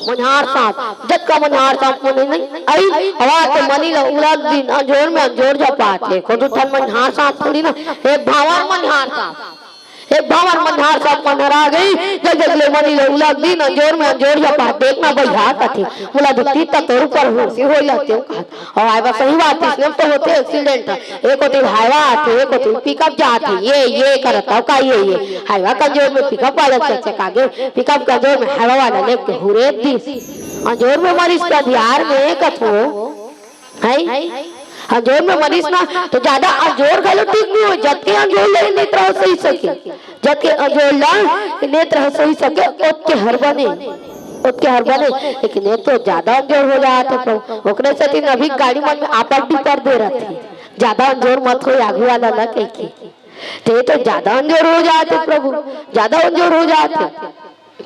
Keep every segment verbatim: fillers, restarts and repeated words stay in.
मनिहार सांप, जतका मनिहार सांप मन हे नहीं, अई, अवा तो मनी ल उलग दिन अंजोर में अंजोर झपाथे। एको दू ठन मनिहार सांप थोड़ी ना, एक भांवर मनिहार सांप, एक भांवर मनिहार सांप मन हर आ गई, जग जग ले मनी ल उलग दिन अंजोर में अंजोर झपाथे। देखना भैया कथे, मोला धुत्ती त तोर ऊपर होसी होई ला तें कहत। अउ आय बा सही बात, इसने तो होथे accident ह। एक कोती हाईवा आथे, एक कोती pickup जाथे, ये, ये करत हव का, ये, ये। हाईवा के अंजोर में pickup वाला चकचका गे, pickup के अंजोर में हाईवा वाला लेके हुरेद दिस। अंजोर में मरिस के अंधियार में कथो, हैं? अंजोर में मरिस ना, तो जादा अंजोर घलो ठीक नहीं होय, जतके अंजोर ले नेत्र ह सही सके। जतके अंजोर ला नेत्र ह सही सके, ओतके हर बने, ओतके हर बने। लेकिन ये तो जादा अंजोर हो जात हे प्रभु, ओकरे सेती अभी गाड़ी मन में आपर डिपर दे रथे, जादा अंजोर मत हो आगू वाला ला कहिके। तो ये तो जादा अंजोर हो जात हे प्रभु, जादा अंजोर हो जात हे।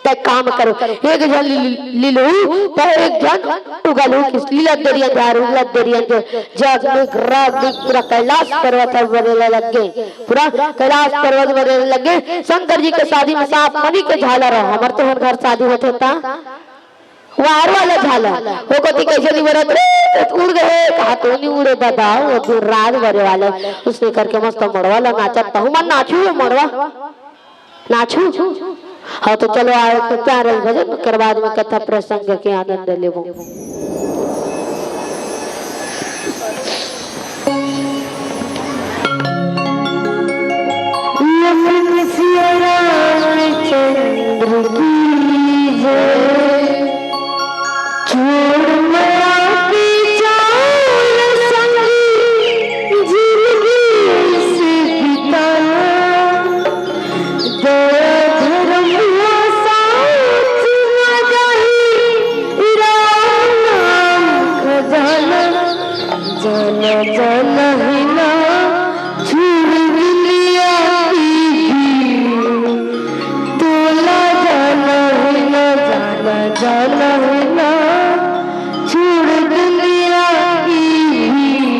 तैं काम करो, एक झन ली-, लीलहू, त एक झन उगलहू किस लीलत देरियन झार, उगलत देरियन जो जग में, रग में पूरा कैलाश पर्वत हर बरे लग गे। पूरा कैलाश पर्वत बरे लगे। शंकर जी के शादी में सांप मनी के झालर हो, हमर तो हर घर शादी होथे ता वायर वाला झालर। वो कोती कैसे नहीं बरत रे, उड़ गए, कहा तो नहीं उड़े दादा, वो दिन रात बरे वाले। उसने करके मस्त मड़वा ला नाचत, तहु मन नाचू ये मड़वा, नाचू। हाँ, तो चलो, आओ तो प्यारे भजन, ओकर बाद में कथा प्रसंग के आनंद लेबो। लखन सिया रामचंद्र की जय। छोड़ माया के जाल संग जिंदगी से बिताना। दया धर्म साथ न जाही, राम नाम खजाना। जाना जाना है ना, छोड़ दुनिया की भीड़। तोला जाना है ना, जाना जाना है ना, छोड़ दुनिया की भीड़।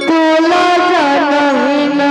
तोला जाना है ना।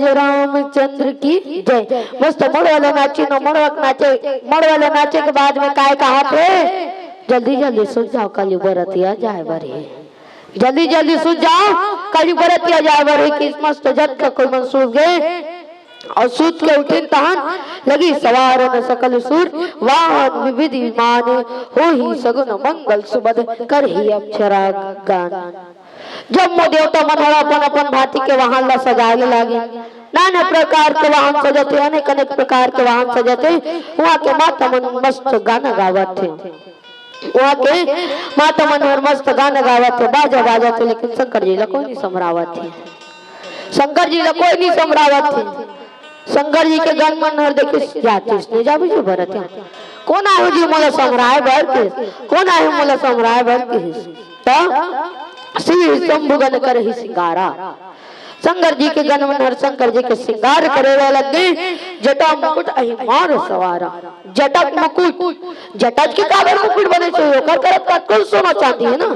रामचंद्र की जय। मस्त मड़वा ल नाचिन, मड़वा के नाचे, मड़वा ल नाचे के बाद में काय कहाथे, जल्दी जल्दी सुत जाव, कलयुग बरतिया जाय बर हे। जल्दी जल्दी सुत जाव, कलयुग बरतिया जाय बर हे। कि मस्त जतका कोई मन सुत गे अउ सुत के उठिन तहन लगिस सवारन सकल सुर, वाहन विविध विमान, होही सगुन मंगल सुभद, करही अक्षरा गान। जम्मो देवता मन ह अपन अपन भांति के वाहन ला सजाए ले लागिन। नाना प्रकार के वाहन सजत हे, अनेक अनेक प्रकार के वाहन सजत हे। उहाँ के माता मन मस्त गाना गावत हे। उहाँ के माता मन हर मस्त गाना गावत हे, बाजा बाजत हे, लेकिन शंकर जी ला कोई नहीं समरावत हे। शंकर जी ला कोई नहीं समरावत हे। शंकर जी के गन मन हर देखे जातिस नहीं जाबे जो भरत हे। कोन आयो जी मोला समराए बर के? कोन आयो मोला समराए बर के? त शिव शंभु गन करही सिंगारा। शंकर जी के गन मन हर शंकर जी के सिंगार करे ला लग गे। जटा मुकुट अहि मार सवारा। जटा मुकुट, जटा के काबर मुकुट बने चाहिए? ओकर करत का कुल सोना चांदी हे ना।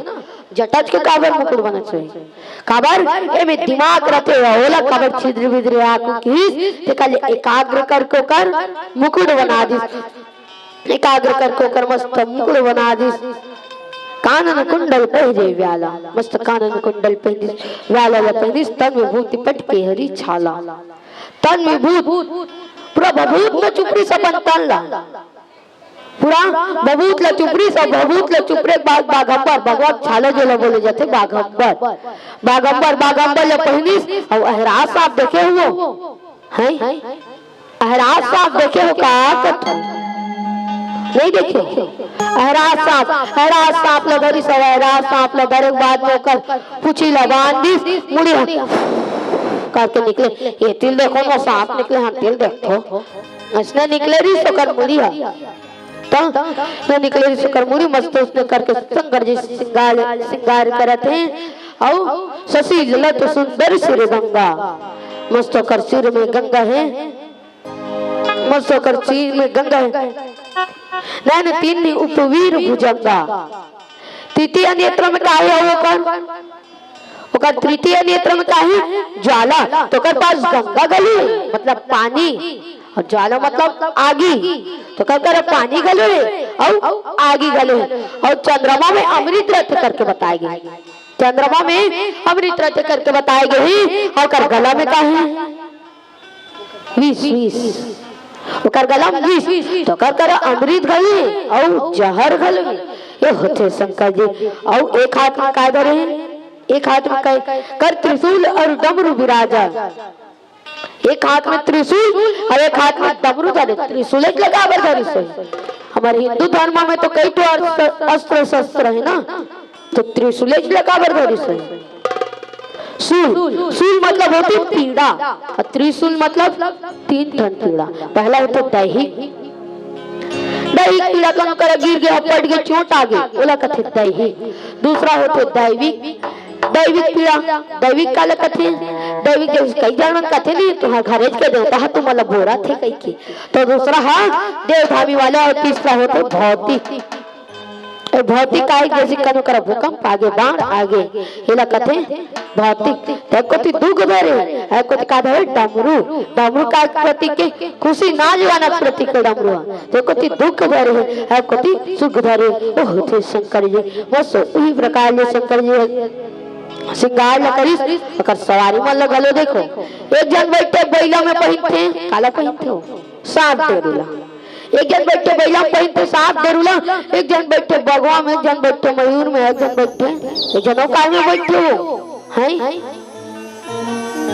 जटा के काबर मुकुट बने चाहिए? काबर एमे दिमाग रथे, ओला काबर छिद्र विद्र आकू किहिस, तेकर ले एकाग्र करके ओकर मुकुट बना दिस। एकाग्र करके ओकर मस्त मुकुट बना दिस। कानन कुंडल पहिरे व्याला, मस्त कानन कुंडल पहिरिस, व्याला ला पहिरिस, तन विभूति पटके हरी छाला। तन विभूत, पूरा भभूत में चुपरिस अपन तन ला। पूरा भभूत ला चुपरिस, भभूत ला चुपरे के बाद बाघंबर, भगवत छाला जेला बोले जाथे बाघंबर। बाघंबर, बाघंबर ला पहिरिस, अउ अहराज सांप देखे हो? हैं? अहराज सांप देखे हो का कथे? नहीं देखे हो? अहराज सांप, अहराज सांप ला धरिस, अउ अहराज सांप ला धरे के बाद में ओकर पूछी ला बांध दिस, मुड़ी ह-, करके निकले। ये तिल देखो ना, सांप निकले, हम तिल देखो। अइसने निकले रिहिस ओकर मुड़ी ह। त अइसने निकले रिहिस ओकर मुड़ी, मस्त अइसने करके शंकर जी सिंगार, सिंगार करत हे। अउ शशि ललट सुंदर सिर गंगा, मस्त ओकर सिर में गंगा हे। मस्त ओकर सिर में गंगा हे। नैन तीन उपवीर भुजंगा। तृतीय नेत्र में का हे ओकर? ओकर तृतीय नेत्र में का हे? ज्वाला। त ओकर पास गंगा घलो हे, मतलब पानी, अउ ज्वाला मतलब आगी। त ओकर करा पानी घलो हे अउ आगी घलो हे। अउ चंद्रमा में अमृत रथ करके बताए गे। चंद्रमा में अमृत रथ करके बताए गे हे। अउ ओकर गला में का हे? विष, विष। ओकर गला में विष, त ओकर करा अमृत घलो हे अउ जहर घलो हे। ये होथे शंकर जी। अउ एक हाथ में काय धरे हे? एक हाथ में काय? कर त्रिशूल अउ डमरू बिराजा। एक हाथ में त्रिशूल अउ एक हाथ में डमरू धरे। त्रिशूल एक लगा बर धरिस हे। हमर हिंदू धर्म में तो कई ठो अस्त्र, अस्त्र शस्त्र हे ना। त त्रिशूलेच ल काबर धरिस हे? शूल, शूल मतलब होथे पीड़ा, अउ त्रिशूल मतलब तीन ठन पीड़ा। पहला होथे दैहिक, दैहिक पीड़ा, कोनो करा गिर गे, हपट गे, चोट आ गे, ओला कथे दैहिक। दूसरा होथे दैविक, दैविक पीड़ा, दैविक काला कथे? दैविक जैसे कई झन मन कथे नहीं, तुम्हार घरेच के देवता ह तुमन ल बोरत हे कहिके। त दूसरा ह देवधामी वाला, अउ तीसरा होथे भौतिक। ए, भौतिक कायिक जैसे कनो करा भूकंप आगे, बाढ़ आगे, एला कथे भौतिक। त एक कोती दुख धरे, एक कोती का धरे? डमरू। डमरू का प्रतीक हे? खुशी नाच गाना के प्रतीक हे डमरू ह। त एक कोती दुख धरे हे, एक कोती सुख धरे हे। ओ होथे शंकर जी। बस उही प्रकार ले शंकर जी सिंगार ल करिस, ओकर सवारी मन ल घलो देखो। एक झन बइठे बइला में पहिनथे, काला पहिनथे हो? सांप देरुला। एक झन बइठे बइला में पहिनथे सांप देरुला, एक झन बइठे बघवा में, एक झन बइठे मयूर में, एक झन बइठे, एक झन अउ काय में बइठे हो? हैं?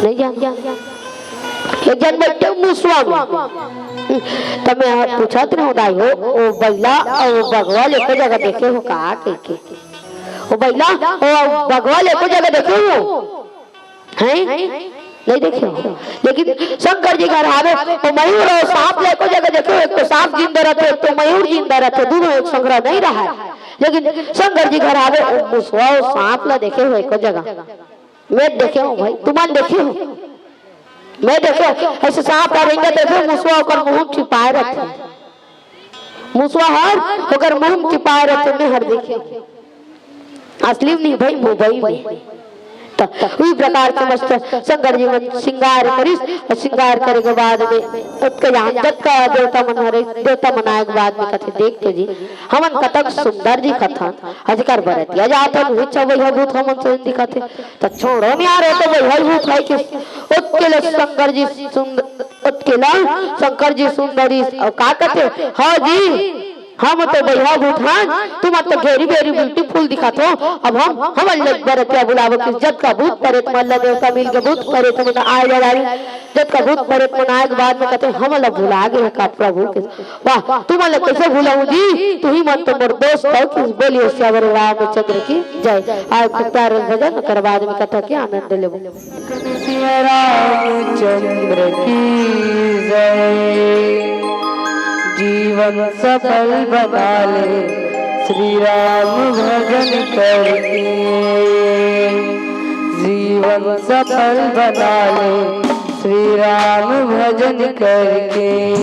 नहीं जान। एक झन बइठे मुसवा में। त मैं ह पूछत रहूं दाई हो, ओ बइला अउ बघवा ल एको जगह देखे हो का कहिके? ओ बइला, ओ बघवा ल एको जगह देखे हो? हैं? नहीं देखे हो। लेकिन शंकर जी घर आवे, ओ मयूर अउ सांप ल एको जगह देखे हो, एक तो सांप जिंदा रथे, एक तो मयूर जिंदा रथे, दूनों एक संघरा नहीं रहय। लेकिन शंकर जी घर आवे, ओ मुसवा अउ सांप ल देखे हो एको जगह? मैं देखे हो भाई, तुमन देखे हो? मैं देखे हो, अइसे सांप ह रेंगत रथे, मुसवा ओकर मुंह छिपाए रथे। मुसवा हर ओकर मुंह म टिपाए रथे, मैं हर देखे। असली में नहीं भाई, मोबाइल में। त उही प्रकार समस्त शंकर जी मन श्रृंगार करिस, अउ श्रृंगार करे के बाद में ओतके जहां जतका देवता मन हरे, देवता मन आए के बाद में कथे, "देख तो जी, हमन कतक सुंदर दिखत हन, अजकर बरतिया जात हन, उही च बइहा भूत हमन सन दिखत हे।" त छोड़ो न यार, ओ तो बइहा भूत हे कि ओतके ल शंकर जी सुंद-, ओतके ल शंकर जी सुंदरिस, अउ का कथे, "हाँ जी, हम तो बइहा भूत हन, तुमन तो very, very beautiful दिखत हो। अब हम, हमन ल बरतिया बुलाबो कि जतका भूत परेत मन ल देवता मिल के भूत परेत मन आए ला डारी, जतका भूत परेत मन आए के बाद में कथे, 'हमन ल भुला गे हे का प्रभु के?' वाह, तुमन ल कइसे भुलाहूं जी? तुही मन तो मोर दोस्त हो।" कि बोलिए सियावर रामचंद्र की जय। आज तो प्यारे भजन, ओकर बाद में कथा के आनंद लेबो। सिया रामचंद्र की जय। जीवन सफल बना ले श्री राम भजन करके, जीवन सफल बना ले श्री राम भजन करके।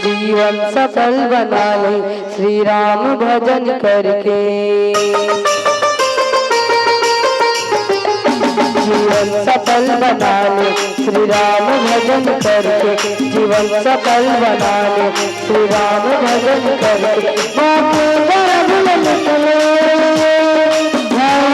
जीवन सफल बना ले श्री राम भजन करके। जीवन सफल बना ले श्री राम भजन करके, जीवन सफल बना ले श्री राम भजन करके। माँ के गर्भ में निकले, हाय,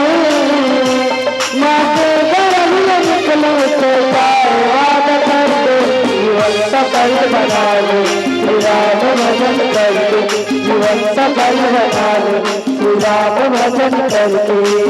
माँ के गर्भ में निकले तो वादा कर दे, जीवन सफल बना ले श्री राम भजन करके, जीवन सफल बना ले श्री राम भजन करके।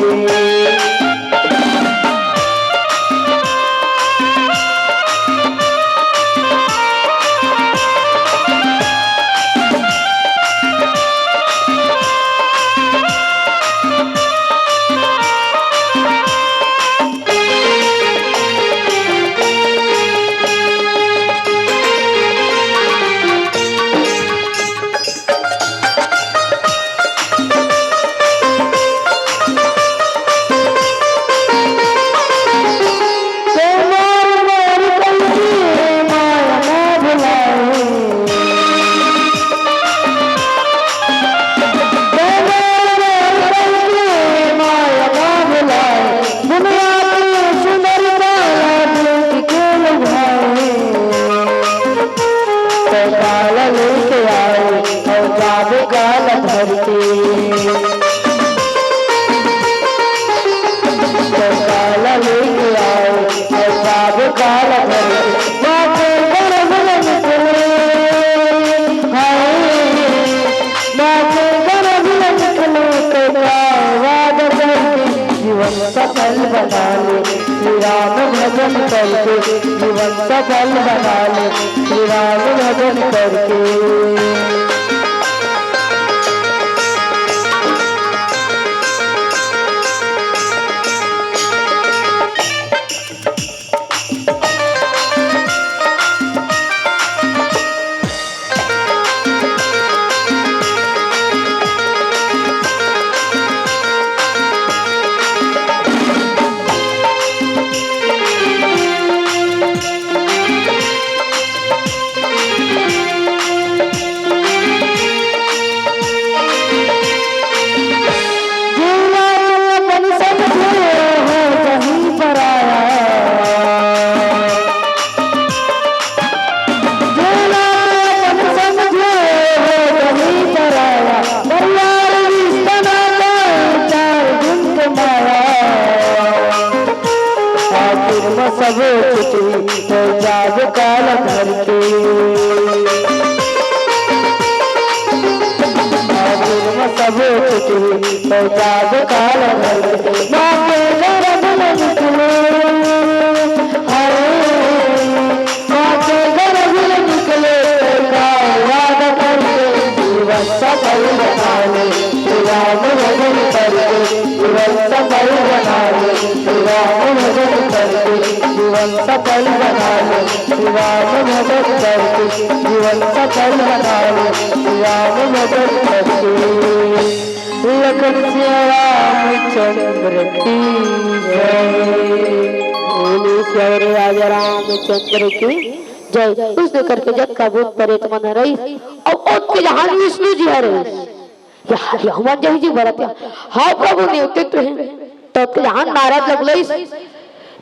काला लेके आए अउ जाबे काला धर के। तो काला लेके आए अउ जाबे काला धर के। माँ के गर्भ में निकले, हाय, माँ के गर्भ में निकले तो का वादा करके जीवन सफल बना ले। श्री राम भजन करके जीवन सफल बना ले, श्री राम भजन करके। आखिर में सब छुट्टी तो जाब काला धर के। आखिर में सब छुट्टी तो जाब काला धर के। माँ के गर्भ में निकले, हाय, माँ के गर्भ में निकले, का वादा करके जीवन सफल बना ले, श्री राम भजन करके जीवन सफल बना ले, श्री राम भजन करके जीवन सफल बना ले, श्री राम भजन करके जीवन सफल बना ले, श्री राम भजन करके। लखन सिया रामचंद्र की जय। बोलो सियावर राजा रामचंद्र की जय। उसने करके जतका भूत प्रेत मन रहिस, अउ ओतके जहान विष्णु जी हरे। या, या हमन जही जी बरत या। हाँ प्रभु, नेवते तो हे। त ओतके जहान नारद लगलइस,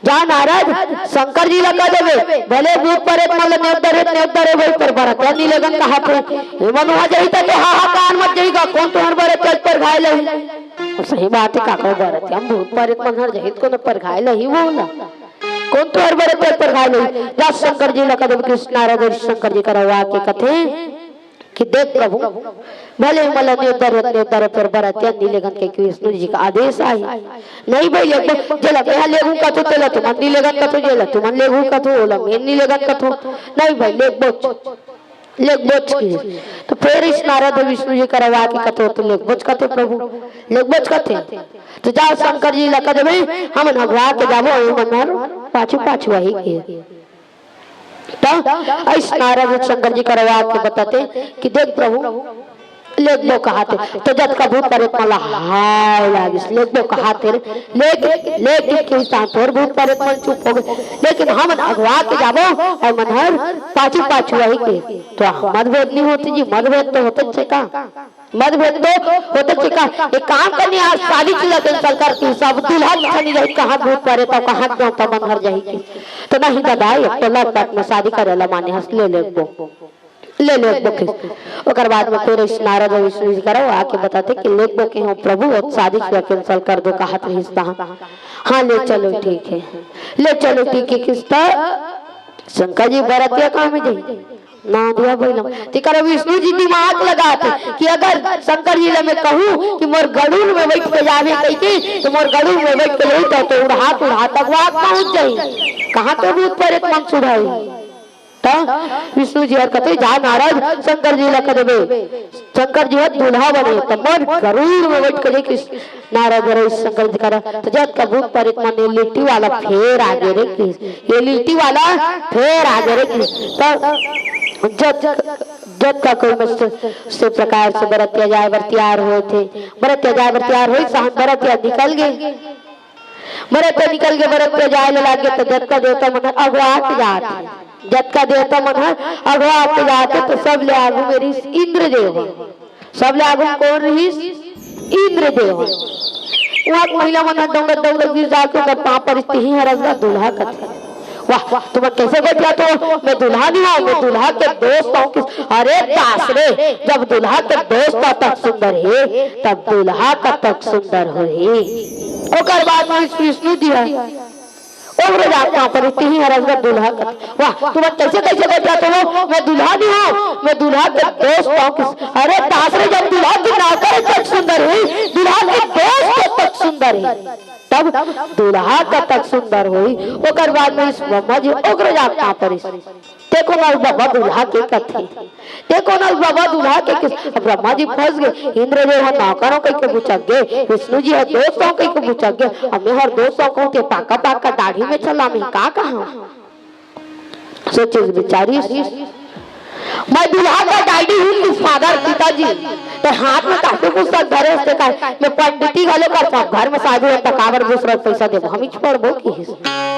जा नारद, शंकर जी ला कह देबे, भले भूत प्रेत मन ला नेवत दरे, नेवत दरे भाई, पर बरत या नी लेगन कहाथे। ए मनुहा जही त तो हाहाकार मच जही गा, कोन तुहर बरत या पर घायल हे। अउ सही बात हे, काका बरत या भूत प्रेत मन हर जही त कोन पर घायल हे बोला। कोन तुहर बरत या पर घायल हे? जा शंकर जी ला कह देबे, कृष्ण नारद अउ शंकर जी करा आके कथे कि देख प्रभु, भले मला नेवत दरे, नेवत दरे पर बरत या नी लेगन कहिके विष्णु जी के आदेश आही। नहीं भाई, लेगबो, जेला मेहा लेगहूं कथों, तेला तुमन नी लेगन कथों, जेला तुमन लेगहू कथों, ओला में नी लेगन कथों। नहीं भाई, लेगबोच, लेगबोच कहिस। त फेर इस नारद विष्णु जी करा आके कथे, त लेगबोच कथे प्रभु, लेगबोच कथे। त जा शंकर जी ला कह देबे, हमन अगवा के जाबो, हमन पाछू पाछू आही के। त अइस नारद शंकर जी करा आके बताथे कि देख प्रभु, लेगबो कहाथे। त जतका भूत प्रेत मन ला हाय लागिस, लेगबो कहाथे रे, लेकिन, लेकिन के इंसान तोर भूत प्रेत मन चुप हो गे, लेकिन हमन अगवा के जाबो अउ मन हर पाछू पाछू आही के। त मतभेद नी होथे जी, मतभेद तो होथे का। मतभेद तो होथे का। एक काम करनी, आज शादी चूड़ा cancel करती, सब दूल्हा के छनी रही, कहाँ भूत प्रेत अउ कहाँ देवता मन हर जाही के। त नहीं दादा, एक तो लव कोर्ट में शादी करे ला माने हस, ले लेगबो, ले लेगबो कहिस। ओकर बाद में फिर इस नारद अउ विष्णु जी करा आके बताथे कि लेगबो कहे हंव प्रभु, अउ शादी चूड़ा cancel कर दो कहत रहिस तहां। हाँ, ले चलो ठीक हे, ले चलो ठीक हे कहिस त शंकर जी बरतिया कहाँ में जाही? ना दिया बोलम। तेकर विष्णु जी दिमाग लगाथे कि अगर शंकर जी ला मैं कहूँ कि मोर गरुड़ में बइठ के जाबे कहिके, त मोर गरुड़ में बइठ के जाही त, त उड़ात उड़ात अगवा पहुँच जाही। कहाँ तो भूत प्रेत मन सुधाई। त विष्णु जी हर कथे, जा नारद, शंकर जी ला कह देबे, शंकर जी ह दूल्हा बने, त मोर गरुड़ में बइठ के जाही कहिस नारद अउ शंकर जी करा। त जतका भूत प्रेत मन, ये लिट्टी वाला फेर आगे रे कहिस, ये लिट्टी वाला फेर आगे रे कहिस। त जत, जतका कोई मन से, से प्रकार से बरतिया जाए बर तियार होए थे, बरतिया जाए बर तियार होइस, सहन बरतिया निकल गे। बरतिया निकल गे, बरतिया जाए ल लागे, त जतका देवता मन ह अगवा के जात हे, जतका देवता मन ह अगवा के जात हे, त सबले आगू में रिहिस इंद्रदेव ह। सबले आगू में कोन रिहिस? इंद्रदेव ह। उहाँ के महिला मन ह दौड़त दौड़त गिर जाके ओकर पाँव परिस, तिही हरस गा दूल्हा कथे। वाह, तुमन कइसे गोठियाथो? मैं दूल्हा नी हंव, मैं दूल्हा के दोस्त हंव कहिस। अरे दास रे, जब दूल्हा के दोस्त अतक सुंदर हे, तब दूल्हा कतक सुंदर होही। ओकर बाद में विष्णु जी ह उग्र जात पाँव परिस, तिही हरस गा दूल्हा कथे। वाह, तुमन कइसे कइसे गोठियाथो? मैं दूल्हा नी हंव, मैं दूल्हा के दोस्त हंव कहिस। अरे दास रे, जब दूल्हा के नौकर अतक सुंदर हे, दूल्हा के दोस्त अतक सुंदर हे, तब दूल्हा कतक सुंदर होही। ओकर बाद में इस ब्रह्मा जी उग्र जात पाँव परिस। तें कोन हस बाबा दूल्हा के कथे, तें कोन हस बाबा दूल्हा के कहिस। अब ब्रह्मा जी फंस गे, इंद्रदेव ह नौकर हंव कहिके बुचक गे, विष्णु जी ह दोस्त हंव कहिके बुचक गे, अब मैं हर दोस्त हंव कहूं, तें पाका पाका दाढ़ी में चला, मैं का कहां? सोचिस बिचारिस, मैं दूल्हा का डैडी हूं कि फादर, पिताजी। त हाथ में कापी पुस्तक धरे हस, तें कहे, मैं पंडिती घलो करथंव, घर में शादी होही त काबर दूसरा के पइसा देबो, हमीच पढ़बो कहिस।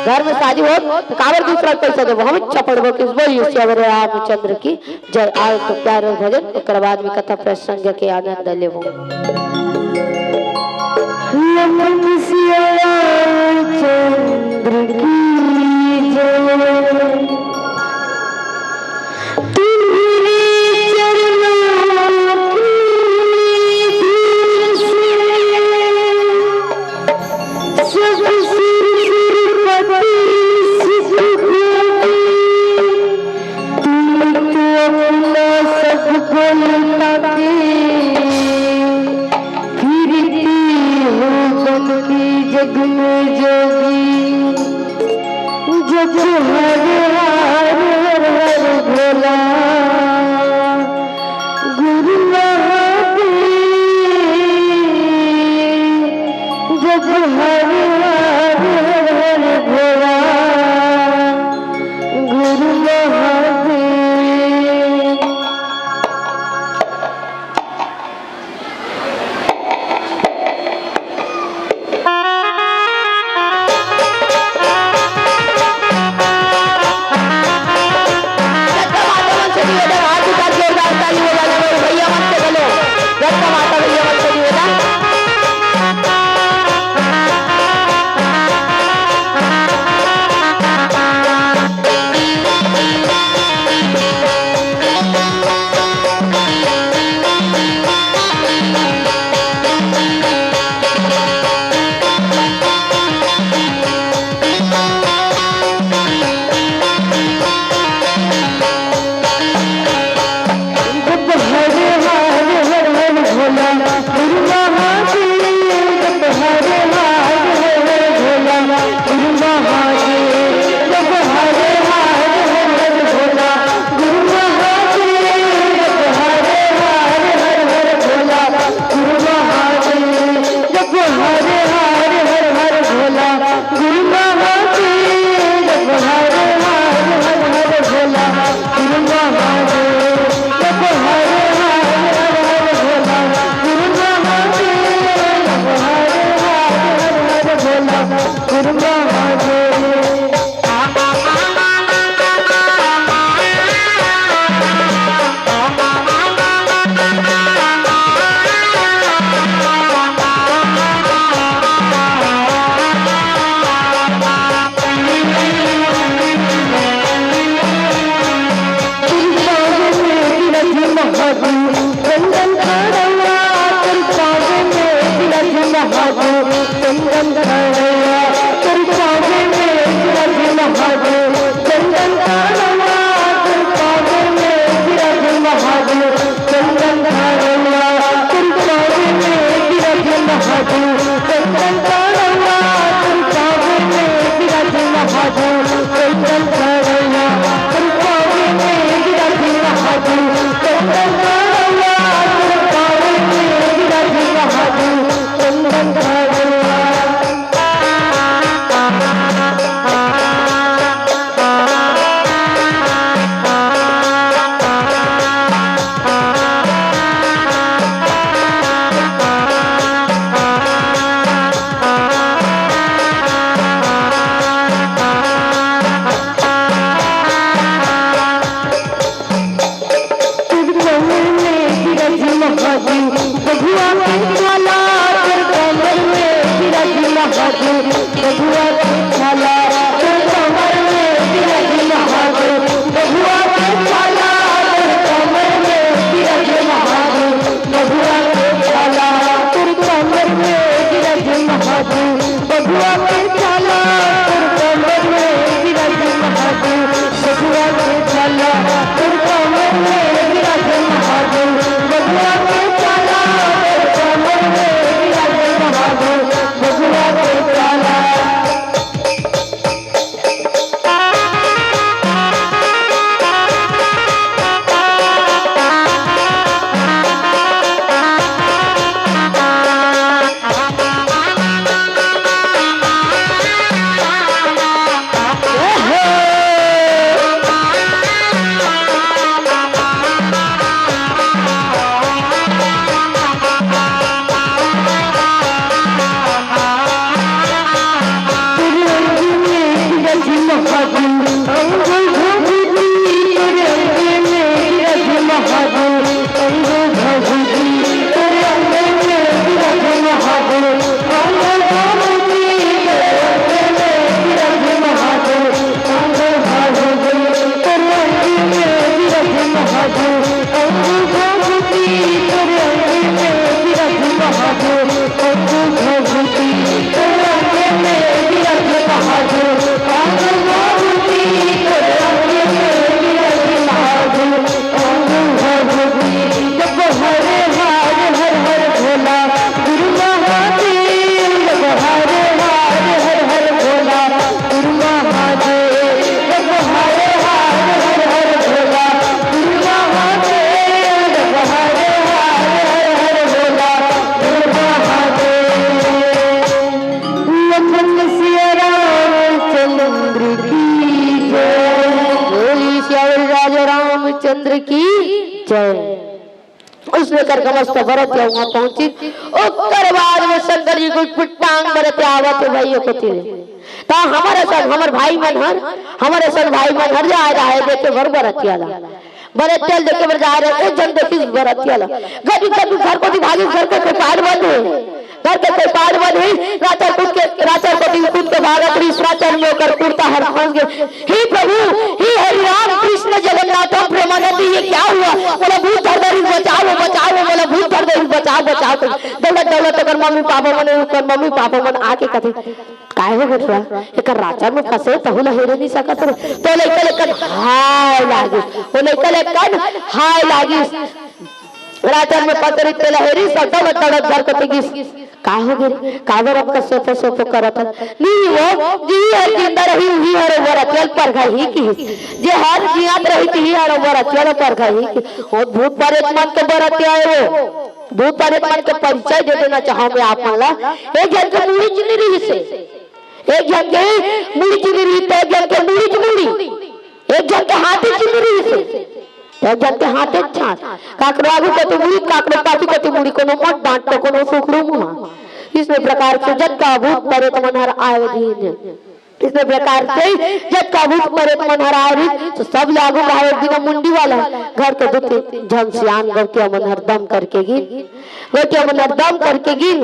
घर में शादी होही त काबर दूसरा के पइसा देबो, हमीच पढ़बो कहिस। बोलिए सियावर रामचंद्र की जय। आए तो प्यारे भजन, ओकर बाद में कथा प्रसंग के आनंद लेबो। लखन सिया रामचंद्र की जय। तुम्हरे चरणों की धूल से सब सुर सुरपति सुख होती। तुम तो अपना सब बोलता के फिरती हो बन के जग में जोगी। लखन सिया रामचंद्र की जय। बोलिए सियावर राजा रामचंद्र की जय। उसने कर मस्त बरत या वहाँ पहुंची। ओकर बाद में शंकर जी कुछ पुट्टांग बरत आवत है भाई, ये कोती ले। ता हमर असन, हमर भाई मन हर, हमर असन भाई मन हर जाए रहे देखे बर बरतिया ला। बरतिया ल देखे बर जाए रहे, एक झन देखिस बरतिया ला। गबी गबी घर कोती भागिस, घर के कोई पार बंद है। घर के कोई पार बंद है, राचर कूद के, राचर कोती कूद के भागत रहिस, राचर में ओकर कुर्ता हर फंस गे। हे प्रभु, हे हरि राम कृष्ण जगन्नाथ प्रेमानंद, ये क्या हुआ? मोला भूत धर डरिस, बचाओ, बचाओ, मोला भूत धर डरिस, बचाओ, बचाओ। दौड़त दौड़त ओकर मम्मी पापा मन, ओकर मम्मी पापा मन आके कथे, "काय हो गे बेटवा? एकर राचर में फंसे, तहू ला हेरे नहीं सकत रे।" तो लइका ले कन हाय लागिस, वो लइका ले कन हाय लागिस। पाचन में पसरी तेला हेरी, सब दौड़त दौड़त घर कति गिस। का हो गे रे? काबर अब का सोपो सोपो करत हस? नहीं वो, जिही हर जिंदा रही, उही हर ओवर अचल परघा ही किहिस। जे हर जियत रही, तिही हर ओवर अचल परघा ही किहिस। वो भूत प्रेत मन के बरतिया हे वो। भूत प्रेत मन के परिचय दे देना चाहूं मैं आप मन ला। एक झन के मुड़ी च नइ रिहिस हे। एक झन के मुड़ी च नइ रिहिस, एक झन के मुड़ी च मुड़ी। एक झन के हाथे च नइ रिहिस हे, एक झन के हाथे च हाथ। काकरो आगू कति मुड़ी, काकरो पाछू कति मुड़ी, कोनो मत डांट तो कोनो सुखरू मुहा। इसने प्रकार से जतका भूत प्रेत मन हर आए दिन, इसने प्रकार से जतका भूत प्रेत मन हर आए दिन, तो सब ले आगू रहा एक दिन मुंडी वाला। घर के दू तीन झन सियान गौटिया मन हर दम करके गिन, गौटिया मन हर दम करके गिन।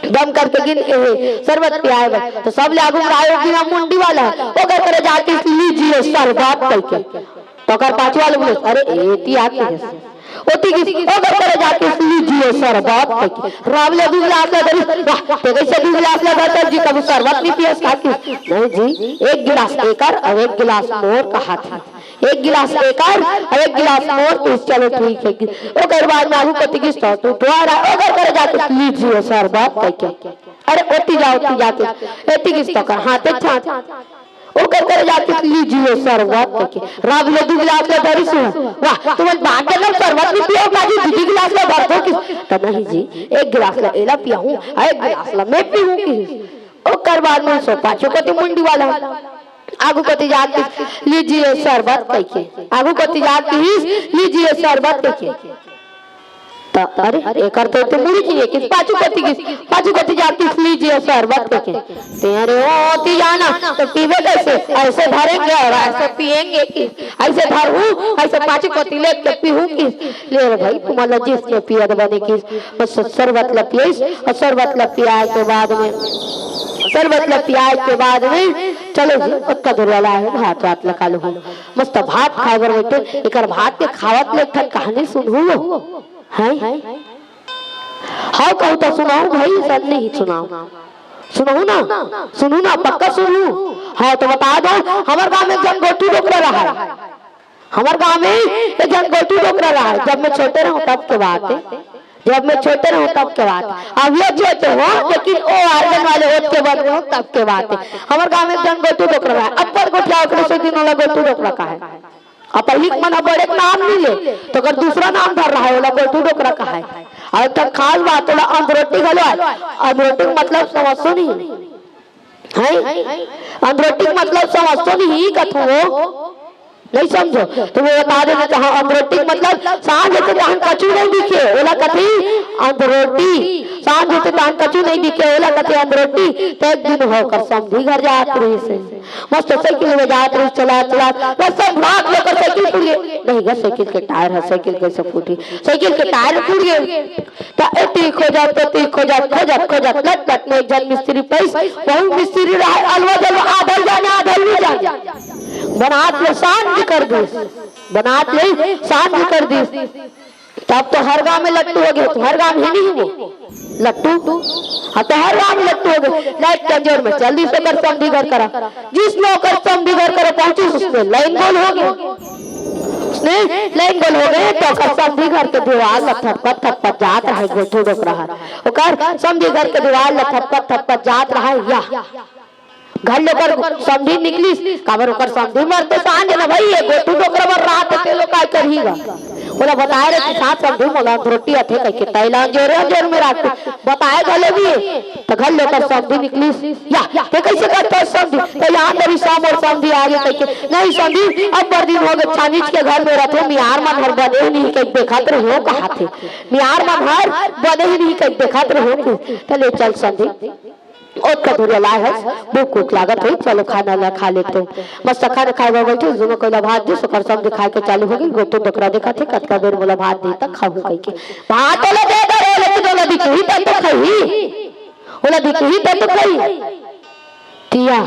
दम करके गिन एहे शरबत पियाए बर। तो सब ले आगू में आए बिना मुंडी वाला, ओकर करे जाके लीजिए शरबत कहिके। तो ओकर पाछू वाले बोले, "अरे, एती आके हे।" ओती गिस, ओकर करे जाके लीजिए शरबत कहिके। राव ले दू गिलास ले धरिस, "वाह, ते कइसे दू गिलास ले धरत हस जी, कभू शरबत नइ पियस का?" कि, "नहीं जी, एक गिलास एकर अउ एक गिलास मोर," कहाथे। एक गिलास एकर अउ एक गिलास मोर, तो चलो ठीक हे। ओकर बाद में आगू कति गिस तो, तो द्वारा ओकर करे जाके लीजिए शरबत कहिके। अरे ओती जा, ओती जाके, एती गिस तो ओकर हाथे च हाथ। ओकर करे जाके लीजिए शरबत कहिके। राव ले दू गिलास ले धरिस हे। "वाह, तुमन बात के लोग शरबत नइ पियो का जी, दू दू गिलास ले धरत हो कि?" तो नहीं जी, एक गिलास ले एला पियाहूं, अउ एक गिलास ले मैं पीहूं कि। ओकर बाद में सो पाछू कति मुंडी वाला आगू कति जाके, "लीजिए शरबत" कहिके। आगू कति जाके, "लीजिए शरबत" कहिके। त अरे, एकर तो, तो मुड़ी च नइ हे, पाछू कति गिस, पाछू कति जाके, "लीजिए शरबत" कहिके। ते अरे, ओती जाना, तो पीबे कइसे? अइसे धरेंगे अउ अइसे पिएंगे कि, अइसे धरहूं, अइसे पाछू कति लेके पीहूं कि। ले रे भाई, तुमन ला जिसने पियत बने कि बस शरबत ल पियइस, अउ शरबत ल पियाए के बाद में, शरबत ल पियाए के बाद में, चलो जी, ओतका दूर वाला हे, भात वात ल खा लूहूं। मस्त भात खाए बर बइठे, एकर भात के खावत ले एक ठन कहानी सुनहू, हैं? हव कहूं त सुनाहूं भाई, सन नहीं सुनाहूं। सुनहू ना, सुनहू ना, पक्का सुनहू। हव त बता दो, हमर गांव में एक झन गोठू डोकरा रहय। हमर गांव में एक झन गोठू डोकरा रहय, जब मैं छोटे रहूं तब के बात हे, जब मैं छोटे रहूं तब के बात हे। अभियो छोटे हों, लेकिन ओ आर्गन वाले ओतके बन में हों तब के बात हे। हमर गांव में एक झन गोठू डोकरा रहय, अब्बड़ गोठिया ओकरे से दिन ओला गोठू डोकरा कहय। अउ पहिली के मन ह बड़े के नाम नइ ले, त ओकर दूसरा नाम धर रहय, ओला गोठू डोकरा कहय। अउ एक ठन खास बात, ओला अंधरोटी घलो आय। अंधरोटी के मतलब समझथो नहीं? हैं? अंधरोटी के मतलब समझथो नहीं कथों वो? नहीं समझो? त मैं बता देना चाहूं, अंधरोटी के मतलब सांझ होथे तहान कछु नहीं दिखे, ओला कथे अंधरोटी। सांझ होथे तहान कछु नहीं दिखे, ओला कथे अंधरोटी। त एक दिन ओकर समधी घर जात रहिस हे, मस्त साइकिल में जात रहिस, चलात चलात, बस सब भाग ले ओकर साइकिल फूट गे। नहीं गा, साइकिल के टायर ह, साइकिल कइसे फूटही? साइकिल के टायर फूट गे। त एती खोजत, ओती खोजत, खोजत खोजत, लट लट में एक झन मिस्त्री पइस। वहू मिस्त्री रहय अलवा जलवा, आधा ल जाने आधा ल नइ जाने। बनात ले सांझ कर दिस, बनात ले सांझ कर दिस। तब तो हर गांव में लट्टू हो गे, त हर गांव में हे नहीं वो लट्टू। हां, त हर गांव में लट्टू हो गे। लाइट के अंजोर में चल दिस ओकर समधी घर करा। जइसने ओकर समधी घर करा पहुंचिस, उसने लाइन गोल हो गे। उसने लाइन गोल हो गे, त ओकर समधी घर के दीवाल ल थपकत थपकत जात रहय गोठू डोकरा ह। ओकर समधी घर के दीवाल ल थपकत थपकत जात रहय या। घर ले ओकर समधी निकलिस, काबर ओकर समधी मरते सांझ न भई, ये गोठू डोकरा बर रात हे, तेला काय करही गा। ओला बताय रहे कि साथ समधी मोला अंधरोटी आथे कहिके, तैला अंजोरे अंजोर में राखथे। बताय घलो भी, त घर ले ओकर समधी निकलिस। या, ते कइसे करथस समधी? त या अंदर ही सा मोर समधी आगे कहिके, नहीं समधी, अब्बड़ दिन हो गे, छानिच के घर में रथों, मियार मन हर बने ही नहीं कहिके देखत रहे हों कहाथे। मियार मन हर बने ही नहीं कहिके देखत रहे हों कि, त ले चल समधी। ओतका दूर लाय हस, भूख उख लागत होही, चलो खाना ला खा लेतेंव। मस्त खाना खाए बर बइठे, जुमा कोई ला भात दिस, ओकर समधी खाए के चालू हो गे, गोठू डोकरा देखत हे, कतका बेर मोला भात दिही त खाहूं कहिके। भात ओला दे दे रे, लेकिन ओला दिखही त तो खाही, ओला दिखही त तो खाही। तिया,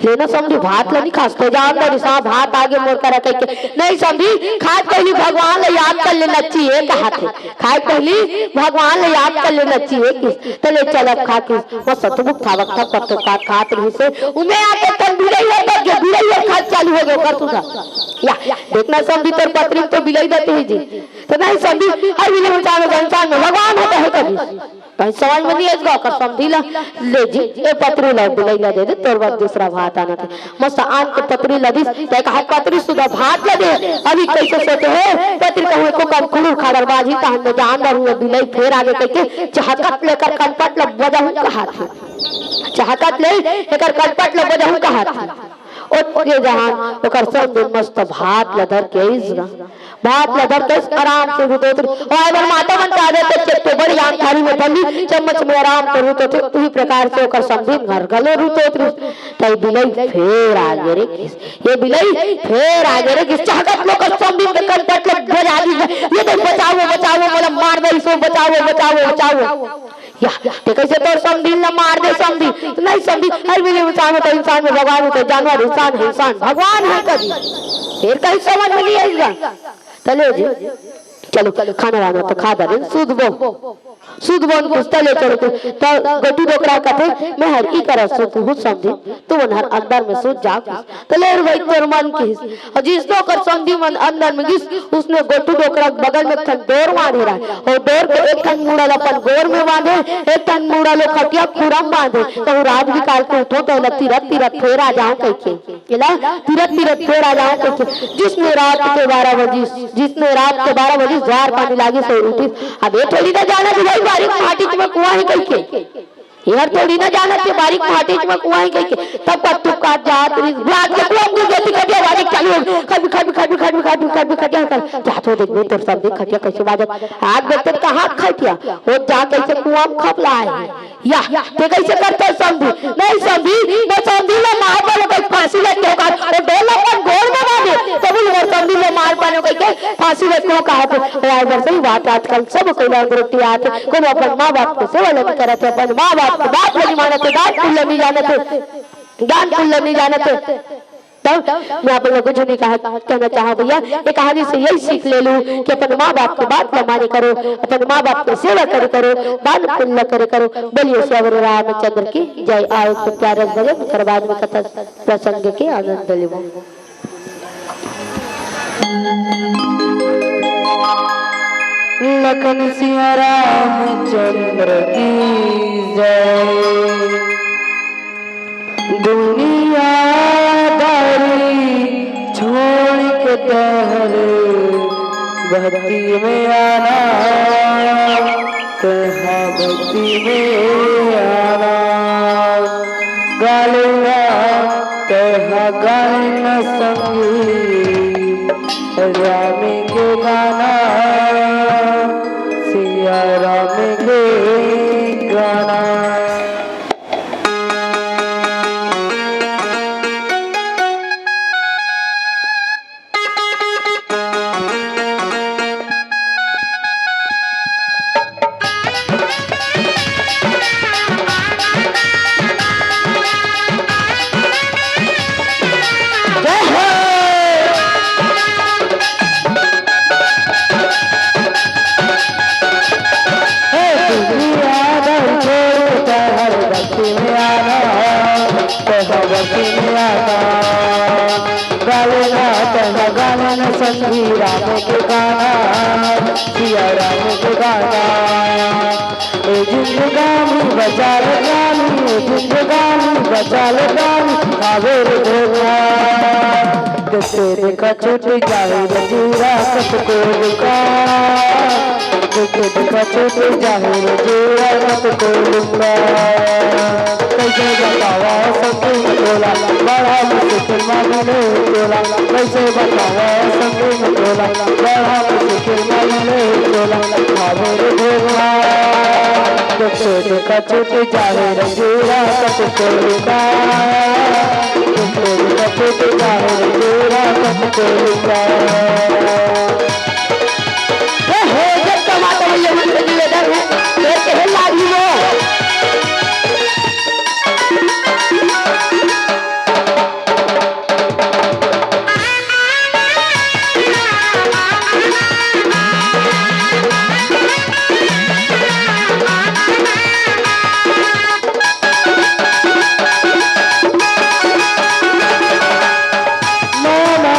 ले ना समधी, भात ला नइ खास, ते जान दे रिसा, भात आगे मोर करा कहिके। नहीं समधी, खाए के पहिली भगवान ला याद कर लेना चाहिए कहाथे। खाए के पहिली भगवान ला याद कर लेना चाहिए कि, त ले चल अब खा के। मस्त थुबुक थावक थक पत्तो पात खात रहिस हे। उमे आके तन बिलई हो तक जो बिलई हो खात चालू हो गे ओकर तुदा। या, देखना समधी तोर पतरी में तो बिलई देते ही जी। त नहीं समधी, हर मिले इंसान में, इंसान में भगवान होता है कभी। कहीं समझ में नहीं आएगा, ओकर समधी ला, "ले जी, ए पतरी ला, बिलई ला दे दे, तोर बर दूसरा भात आना थे।" मस्त आन के पतरी ला दिस, ते कहा, "पतरी सुधा भात ला दे।" अभी कैसे सोचे हे, पतरी कहूँ एको कम खुड़ुर खाड़र बाजी, तहन में जान डर हुए, बिलई फेर आगे कहिके चहकत ले एकर कनपट ला बजहूँ कहाथे। चहकत ले एकर कनपट ला बजहूँ कहाथे। ओतके जहान ओकर समधी मस्त भात ला धर के आइस गा। भात ला धर के आराम से रुतोत रहिस। ओए बर माता मन का आदत हे, चेक तो बड़ी आम थारी में पल्ली, चम्मच में आराम से रुतोत रहिस। उही प्रकार से ओकर समधी घर घलो रुतोत रहिस। तई बिलई फेर आगे रे किस। ये बिलई फेर आगे रे किस। चहकत ले ओकर समधी के कनपट ला बजा दिस। ये तो बचाओ, बचाओ, मोला मार दे, इसो बचाओ, बचाओ, बचाओ। या, ते कैसे तोर समधी ला मार दे समधी? तो नहीं समधी, हर मिले इंसान होता है, इंसान में भगवान होता है, जानवर इंसान है, इंसान भगवान है कभी। फेर कहीं समझ में नहीं आएगा। त ले जी, चलो, खाना वाना तो खा डारे, सूतबो। सूतबो न कुछ त ले चलो, त गोटू डोकरा कथे, "मैं हर की करा सूतहूँ समधी, तुमन हर अंदर में सूत जाओ।" त ले रे भाई तोर मन किस। अउ जिसने ओकर समधी मन अंदर में गिस, उसने गोटू डोकरा के बगल में एक ठन डोर बांधे रहय। अउ डोर के एक ठन मुड़ा ल अपन गोर में बांधे, एक ठन मुड़ा ल खटिया खुरम बांधे। कहूँ रात बिकाल के उठों त एला तिरत तिरत फेर आ जाओं कहिके। एला तिरत तिरत फेर आ जाओं कहिके। जिसने रात के बारह बजिस, जिसने रात के बारह बजिस, ज्वार पानी लागिस अउ उठिस। अब ये थोड़ी ना जानत हे भाई बारिक फाटिक में कुआं हे कहिके। एहर थोड़ी ना जानत हे बारिक फाटिक में कुआं हे कहिके। तब कत्तू काट जात रहिस, भाग के कुआं में गिर गे त खटिया बाजे चालू हो गे। खट, खट, खट, खट, खट, खट, खटिया कर। जा तो देख बे, तोर समधी खटिया कैसे बाजत। आग देखते त कहाँ खटिया? वो जा कैसे कुआं में खपला हे। या, ते कैसे करते समधी? नहीं समधी, मैं समधी ला मार पानो कहिके फांसी लटके हो का। वो डोर ला अपन गोर में बांधे, तब वो समधी ला मार पानो कहिके फांसी लटके हो का। तो यार, बस सही बात, आजकल सब कोई लंग रोटी आथे, कोनो अपन माँ बाप के सेवा ल नइ करत हे, अपन माँ बाप के बात ल नइ मानत हे, दान पुण्य ल नइ जानत हे, दान पुण्य ल नइ जानत हे। तब मैं आप लोग को कुछ नहीं कहा, कहना चाहा भैया, ये कहानी से यही सीख ले लूं कि अपन माँ बाप के बात ल माने करो, अपन माँ बाप के सेवा करे करो, दान पुण्य ल करे करो। बोलिए सियावर रामचंद्र की जय। आओ तो प्यारे भजन, ओकर बाद में कथा प्रसंग के आनंद लेबो। लखन सिया रामचंद्र की जय। दुनियादारी छोड़ के तहर भक्ति में आना, तहाँ भक्ति में आना। गाले ना तहाँ गाए न संगी राम के गाना, सिया राम के गाना। जय हो। हे दुनियादारी छोड़ के तहर भक्ति में आना, तहर भक्ति में आना। गाले ना तहर गाले न संगी राम के गाना, सिया राम के गाना। ए जिंदगानी बचा ले जानी, ए जिंदगानी बचा ले जानी, खावे रे धोखा। कैसे देखा छूट जाए रे जीरा कत को लुका, कैसे देखा छूट जाए रे जीरा कत को लुका। कैसे बतावा संगी में तोला, बड़ा मुश्किल में मिले तोला। कैसे बतावा संगी में तोला, बड़ा मुश्किल में मिले तोला। खावे रे धोखा, कैसे देखा छूट जावे रे जीरा कत को लुका। कैसे देखा छूट जावे रे जीरा कत को लुका। ए हो, जब तो माता मैया मन के लिए डर है, फिर कहे लागी वो। नैना,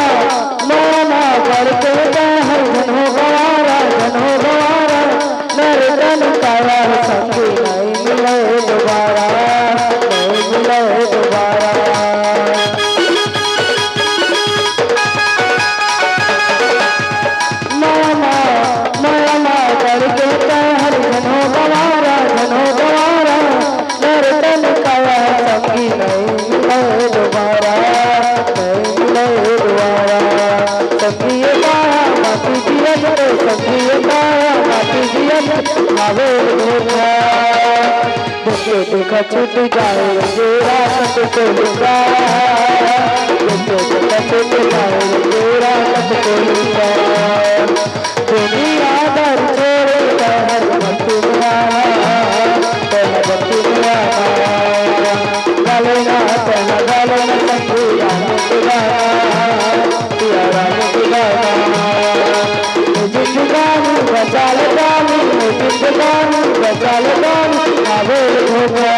नैना गढ़ के बाहर संगिया माटी जिया खावे धोखा। देखे देखा छूट जाए जोरा सत को लुका। देखे देखा छूट जाए जोरा सत को लुका। दुनिया भर छोड़े शहर मथुरा, शहर मथुरा। गलना तन गलन संगिया मुकुरा, पिया राम पिया। जिंदगानी बचा ले जानी, जिंदगानी बचा ले जानी, आवे धोखा।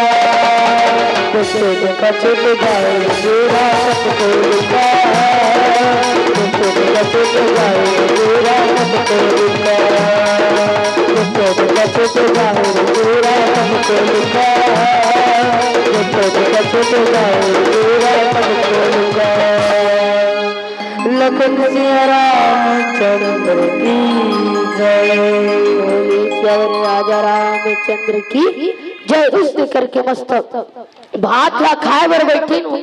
कुछ देखा छूट जाए, तेरा सब को लुका। कुछ देखा छूट जाए, तेरा सब को लुका। कुछ देखा छूट जाए, तेरा सब को लुका। कुछ देखा छूट जाए, तेरा सब को लुका। लखन सिया रामचंद्र की जय। बोले सियावर राजा रामचंद्र की जय। उसने करके मस्त भात ला खाए बर बैठे नु,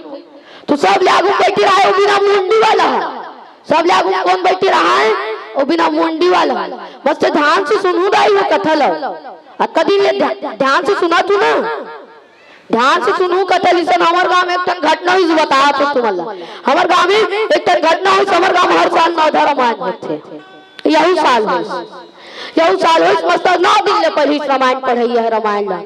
तो सब ले आगू बैठे रहा है, वो बिना मुंडी वाला है। सब ले आगू कौन बैठे रहा है? वो बिना मुंडी वाला है। मस्त ध्यान से सुनू दाई वो कथा ला। आ कदी ले ध्या-, ध्यान से सुना तू ना। ध्यान से सुनहू कथा, जइसन हमर गांव में एक ठन घटना होइस, बतावत हंव तुमन ला। हमर गांव में एक ठन घटना होइस, हमर गांव में हर साल नवधा रामायण होथे। यहू साल होइस, यहू साल होइस, मस्त नौ दिन ले पढ़िस रामायण, पढ़इया ह रामायण ला।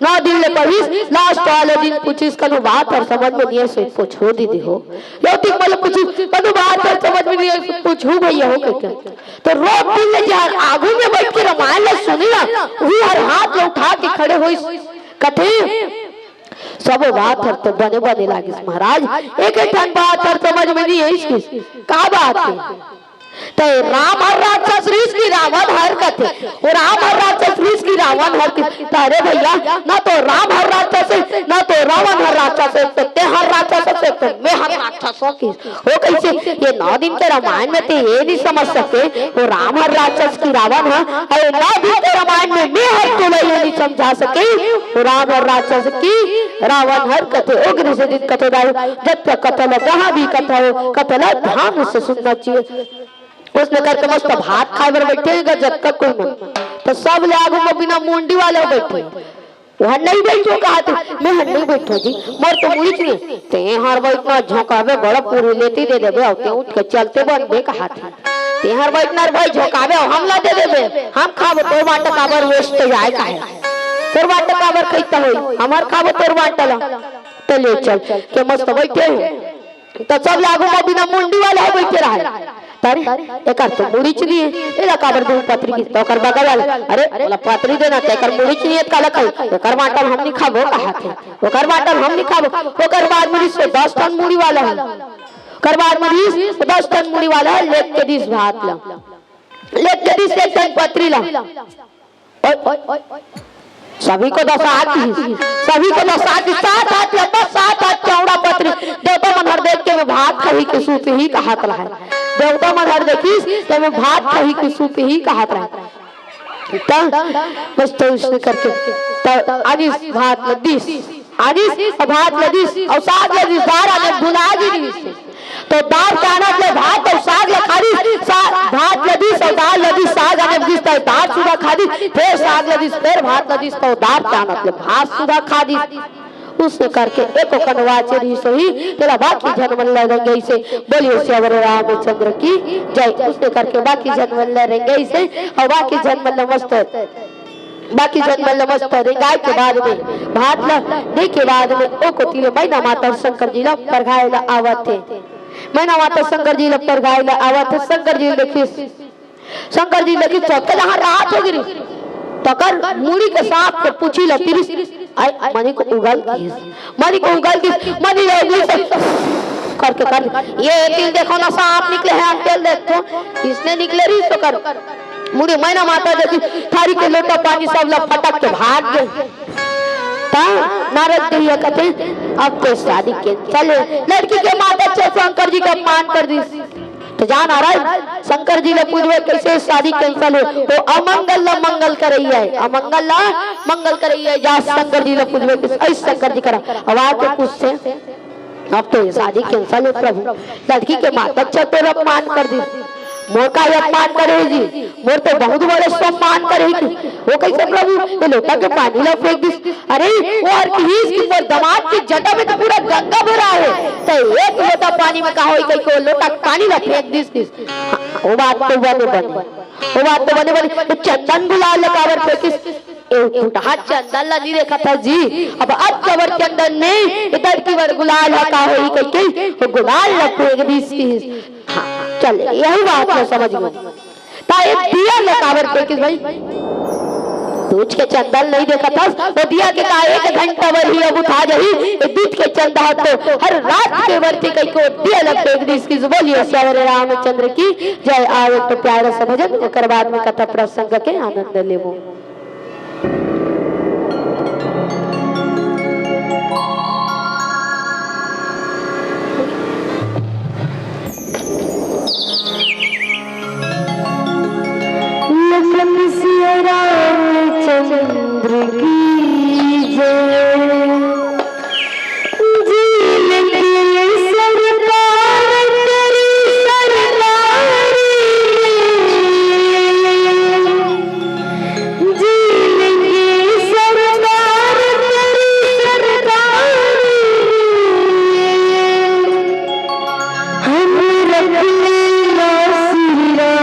नौ दिन ले पढ़िस, last वाले दिन पूछिस, "कनु बात हर समझ में नइ आइस?" "पूछहू दीदी हो।" यहू दिन मतलब पूछिस, "कनु बात हर समझ में नइ आइस?" "पूछहू भइया हो," कहिके। तो रोज दिन ले जे आगू में बइठ के रामायण ला सुने ना, उही हर हाथ ला उठा के खड़े होइस। कथे, "सबो बात हर तो बने बने लागिस महाराज, एक एक ठन बात हर समझ में नइ आइस।" "का बात हे?" "ते राम हर राक्षस रिहिस कि रावण हर?" कथे, "वो राम हर राक्षस रिहिस कि रावण हर?" कथे, "अरे भइया, ना तो राम हर राक्षस हे, ना तो रावण हर राक्षस हे, तो ते हर राक्षस हे, तो मैं हर राक्षस हों।" कथे, "वो कइसे? ये नौ दिन के रामायण में ते ये नइ समझ सके, वो राम हर राक्षस कि रावण हर, अउ नौ दिन के रामायण में मैं हर तोला ये नइ समझा सके, वो राम हर राक्षस कि रावण हर?" कथे, ओ गिरी से दिन कथे दाई, जब तक कथा ला, जहाँ भी कथा हो, कथा ला ध्यान से सुनना चाहिए। उसने करके मस्त भात खाए बर बैठे हैं, जब तक कोई मन, तो सब ले आगू में बिना मुंडी वाले बैठे। "वो हर नइ बैठो," कहा थे। "मैं हर नइ बैठो जी, मोर तो मुड़ीच नइ।" "ते हर बैठना झोंकाबे, बड़ा पूरी लेती दे देबे, अउ ते उठ के चलते बनबे," कहा थे। "ते हर बैठना रे भाई, झोंकाबे अउ हमला दे देबे, हम खाबो, तोर बाटा काबर waste जाए काहे? तोर बाटा काबर खइता होई, हमर खाबो तोर बाटा ला।" तो ले चल के मस्त बैठे हैं। तो सब ले आगू में बिना मुंडी वाला ह बैठे रहा है। "अरे, एकर तो मुड़ीच नइ हे, एला काबर दूँ पतरी?" तो ओकर बगल वाला, "अरे, ओला पतरी देना, ते एकर मुड़ीच नइ हे, काला खाई? एकर बाटा ल हम नइ खाबो," कहा थे। "ओकर बाटा ल हम नइ खाबो।" ओकर बाद में रिहिस दस ठन मुड़ी वाला ह। ओकर बाद में रिहिस दस ठन मुड़ी वाला ह, लेग के दिस भात ला, लेग के दिस एक ठन पतरी ला। ओए, ओए, ओए, ओए। सभी को दस हाथ की, सभी को दस हाथ की, सात हाथ लंबा, सात हाथ चौड़ा पतरी। देवता मन हर देख के मैं भात खाही के सूत ही कहत रहा है। देवता मन हर देखिस तो मैं भात खाही के सूत ही कहत रहा है। त मस्त उसने करके त आनिस भात ल दिस, आनिस भात ल दिस अउ साग ल दिस, दार आने भुला गे रिहिस। तो दार चानत ले भात अउ साग ल खा दिस, सा-, भात ल दिस अउ दार ल दिस, साग आने दिस त दार सुधा खा दिस, फेर साग ल दिस, फेर भात ल दिस त दार चानत ले भात सुधा खा दिस। उसने करके एको कन बाचे रिहिस होही, तेला बाकी झन मन ल रेंगइसे। बोलिए सियावर रामचंद्र की जय। उसने करके बाकी झन मन ल रेंगइसे अउ बाकी झन मन ल मस्त बाकी झन मन ल मस्त रेंगाय के बाद में, भात ल दे के बाद में, ओ कोती ले मैना माता अउ शंकर जी ल परघाय ल आवत हे। मैना माता शंकर जी ल परघाय ल आवत हे। शंकर जी ल देखिस, शंकर जी ल देखिस, चौके जहाँ रात हो गिरी, तकर मुड़ी के सांप के पूछी ल तिरिस, आय, मनी को उगल गिस, मनी को उगल गिस, मनी ल उगल से करके कर, ये तिल देखो ना, सांप निकले हे, हम तेल देखो, इसने निकले रिहिस तो कर। मुड़ी मैना माता देखिस, थारी के लोटा पानी सब ल पटक के भाग गे। त नारद जी ह कथे, "अब तो शादी cancel हे।" लड़की के माता चल शंकर जी के अपमान कर दिस। त जा नारद, शंकर जी ल पूछबे कइसे शादी cancel हे? वो अमंगल ल मंगल करइया हे, अमंगल ल मंगल करइया हे, जा शंकर जी ल पूछबे कइसे, अइस शंकर जी करा। अब आके पूछथे, "अब तो ये शादी cancel हे प्रभु, लड़की के माता चल तोर अपमान कर दिस।" मोर का ये अपमान करे हे जी? मोर तो बहुत बड़े सम्मान करे हे कि वो कइसे प्रभु ये लोटा के पानी ला फेंक दिस? अरे, वो हर किहिस कि मोर दमाद के जटा में तो पूरा गंगा भरा हे, तो एक लोटा पानी में का होही कहिके वो लोटा के पानी ला फेंक दिस, दिस। हाँ, वो बात तो बने बने, वो बात तो बने बने। तो चंदन गुलाल ला काबर फेंकिस? ए फुटहा चंदन ला नहीं देखत हस जी? अब, अब काबर चंदन नहीं, इधर की बर गुलाल हा का होही कहिके वो गुलाल ला फेंक दिस, दिस। हाँ, चल, यही बात ला समझ गए। ता ये दिया ला काबर फेंकिस भाई? दूज के चंदा ल नहीं देखत हस, वो दिया के का एक घंटा बर ही अब बुता जाही? ये दूज के चंदा ह तो हर रात के बरथे कहिके वो दिया ला फेंक दिस कि बोलिए सियावर रामचंद्र की जय। आव एक ठो प्यारा सा भजन, ओकर बाद में कथा प्रसंग के आनंद लेबो। लखन सिया रामचंद्र की जय। जेल की सरकार तेरी सरकारी में, जेल की सरकार तेरी सरकारी में, हम रख लेना सिरा तेरी दरबारी में।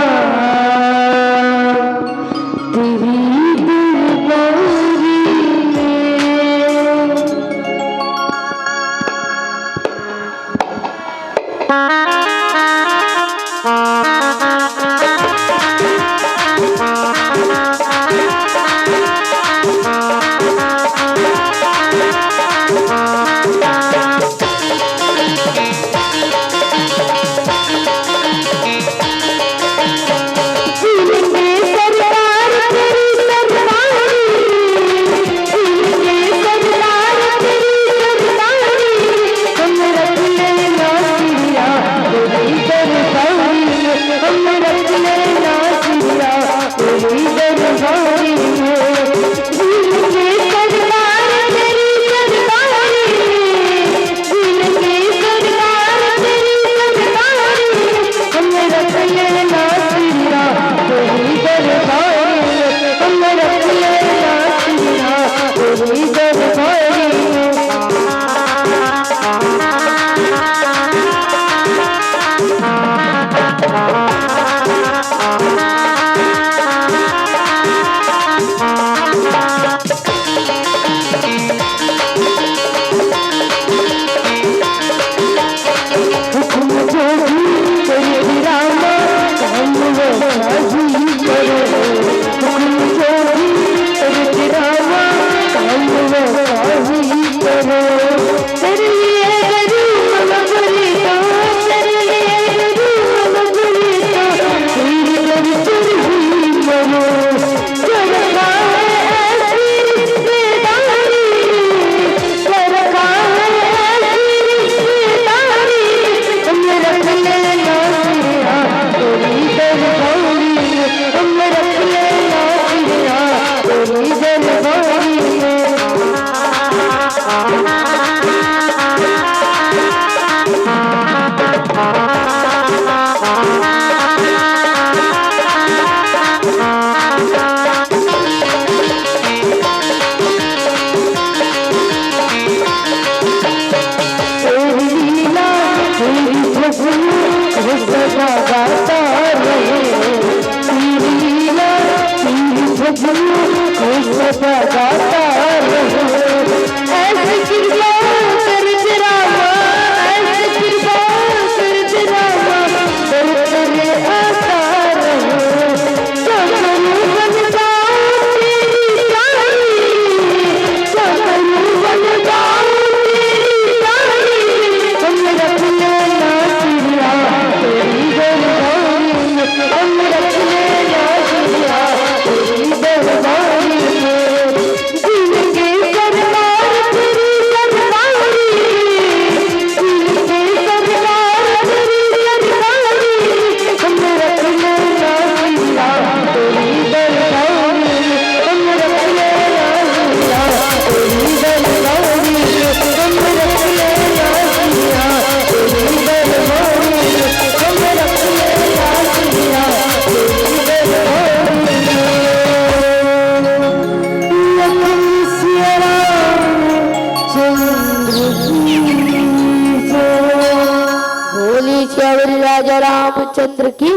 राजा रामचंद्र की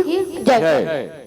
जय। जय।